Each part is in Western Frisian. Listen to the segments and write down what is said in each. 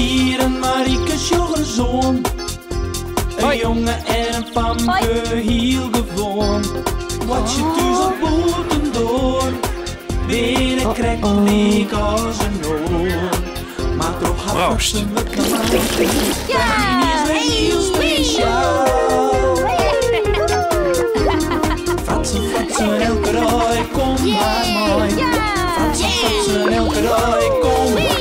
Pier en Marieke sjogge soan. In jonge en in famke, hiel gewoan. Boartsje thús of bûtendoar, binne krekt lyk as in oar. Mar troch har Proost. fratsen wurdt normaal. Is wer hiel spesjaal. Fratsen, fratsen, elke dei, kom mar mei. Fratsen, fratsen, elke dei, kom mar mei.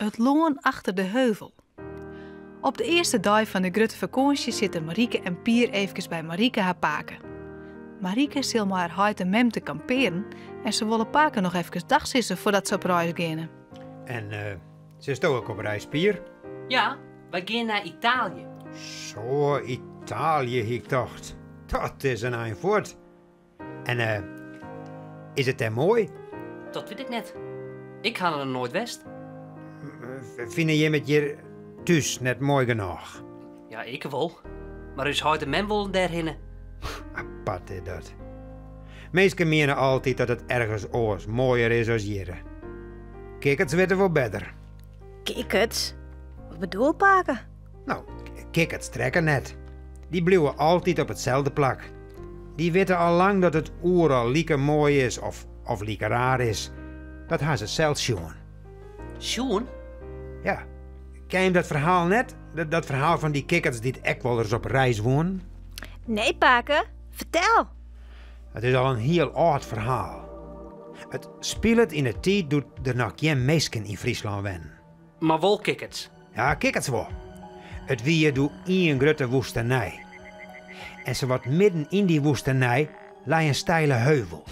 It lân achter de heuvel. Op de earste dei fan de grutte fakânsje sitte Marieke en Pier eefkes by Marieke har pake. Marieke sil mei har heit en mem te kampearen en se wolle pake noch efkes dachsizze foardat se op reis geane. En eh, silsto ek op reis, Pier? Ja, wy gean nei Itaalje. Zo, Itaalje, hie ik tocht. Dat is in ein fuort. En eh, is it dêr moai? Dat wit ik net. Ik ha der noch noait west. Fine jim it hjir thús net moai genôch? Ja, ik wol. Mar ús heit en mem wolle dêrhinne. Apart is dat. Minsken miene altyd dat it ergens oars moaier is as hjirre. Kikkerts witte wol better. Kikkerts? Wat bedoelt pake? No, kikkerts trekke net. Dy bliuwe altyd op itselde plak. Dy witte al lang dat it oeral like moai is of, of like raar is. Dat ha se sels sjoen. Sjoen? Ja. Ken jim dat ferhaal net? Dat, dat ferhaal fan dy kikkerts dy't ek wolris op reis woenen? Nee, pake. Fertel. It is al in hiel âld ferhaal. It spilet yn 'e tiid doe't der noch gjin minsken yn Fryslân wennen. Mar wol kikkerts. Ja, kikkerts wol. It wie doe ien grutte woestenij. En sawat midden yn dy woestenij lei in steile heuvel.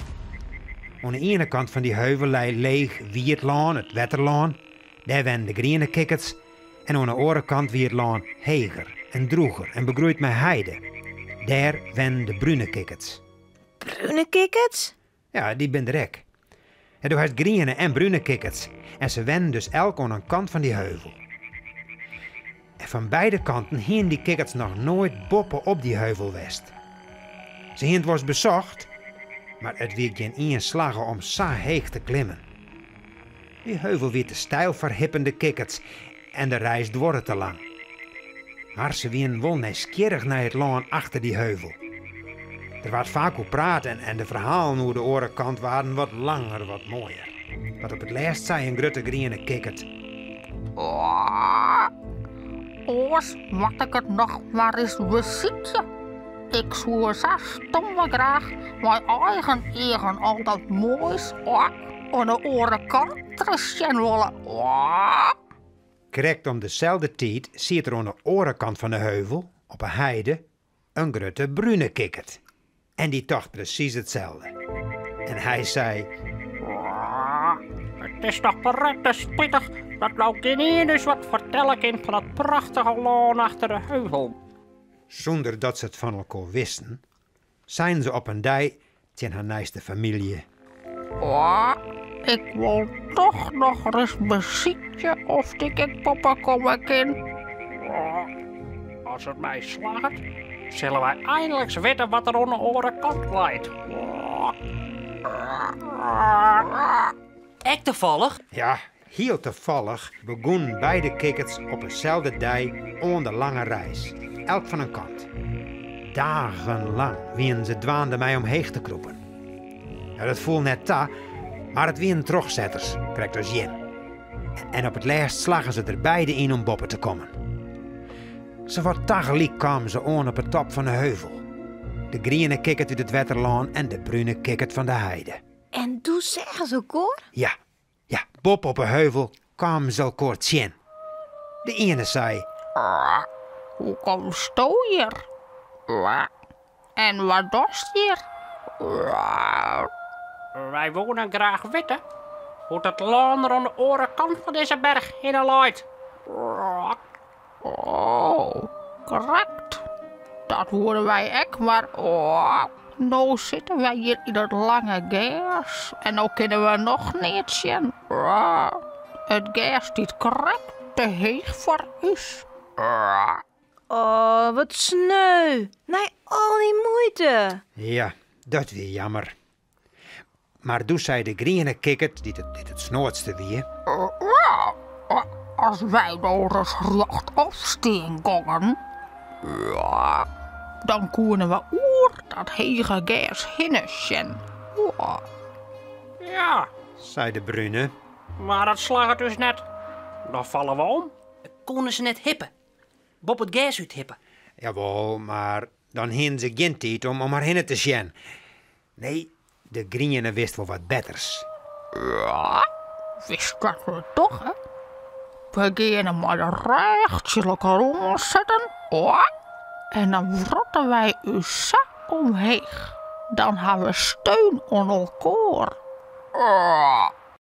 Oan 'e iene kant fan dy heuvel lei leech wiet lân, it wetterlân. Dêr wennen de griene kikkerts. En oan 'e oare kant wie it lân heger en drûger en begroeid mei heide. Dêr wennen de brune kikkerts. Brune kikkerts? Ja, dy binne der ek. En do hast griene en brune kikkerts en se wennen dus elk oan in kant fan dy heuvel. En fan beide kanten hienen dy kikkerts noch noait boppe op dy heuvel west. Se hienen it wolris besocht, mar it wie gjin ien slagge om sa heech te klimmen. Dy heuvel wie te steil foar hippende kikkerts en de reis duorre te lang. Mar se wienen wol nijsgjirrich nei it lân achter dy heuvel. Der waard faak oer praat en, en de ferhalen oer de oare kant waarden wat langer wat moaier. Dat op it lêst sei in grutte griene kikkert. Oars moat ik it noch mar ris besykje. Ik soe sa stomme graach mei eigen eagen al dat moais oan de oare kant ris sjen wolle. Krekt om deselde tiid siet der oan de oare kant fan de heuvel, op 'e heide, in grutte brune kikkert. En dy tocht presys itselde. En hy sei. It is noch berette spitich dat no gjinien ús wat fertelle kin fan dat prachtige lân achter de heuvel. Sûnder dat se it fan elkoar wisten, seinen se op in dei tsjin har neiste famylje. Ik wol toch noch ris besykje oft ik ek boppe komme kin. As it my slagget, sille wy einliks witte wat der oan de oare kant leit. Ek tafallich? Ja, hiel tafallich begûnen beide kikkerts op 'e selde dei oan de lange reis, elk fan in kant. Dagenlang wienen se dwaande mei omheech te krûpen. Ja, dat foel net ta, mar it wienen trochsetters, krekt as jim. En op it lêst slaggen se der beide yn om boppe te kommen. Sawat tagelyk kamen se oan op 'e top fan 'e heuvel. De griene kikkert út it wetterlân en de brune kikkert fan de heide. En doe seagen se elkoar? Ja, ja, boppe op 'e heuvel kamen se elkoar tsjin. De iene sei: Hoe komsto hjir? En wat dochst hjir? Wy woenen graach witte hoe't it lân der oan de oare kant fan dizze berch hinne leit. Oh, krekt. Dat hoare wy ek, mar oh, no sitte wy hjir yn it lange gers en no kinne we noch neat sjen. Oh, it gers stiet krekt te heech foar ús. Oh, wat sneu. Nei al dy muoite. Ja, dat wie jammer. Mar doe sei de griene kikkert, dy't it, dy't it snoadste wie. Ja, as wy no ris rjochtop stean gongen, ja, dan koene we oer dat hege gers hinne sjen. Ja. Ja, sei de brune. Mar dat slagget ús net. Dan falle we om. Koene se net hippe? Boppe it gers út hippe? Jawol, mar dan hiene se gjin tiid om om har hinne te sjen. Nee, de griene wist wol wat betters. Ja, witst wat we dogge? We geane mei de rêch tsjin elkoar oan sitten en dan wrotte wy ús sa omheech. Dan ha we steun oan elkoar.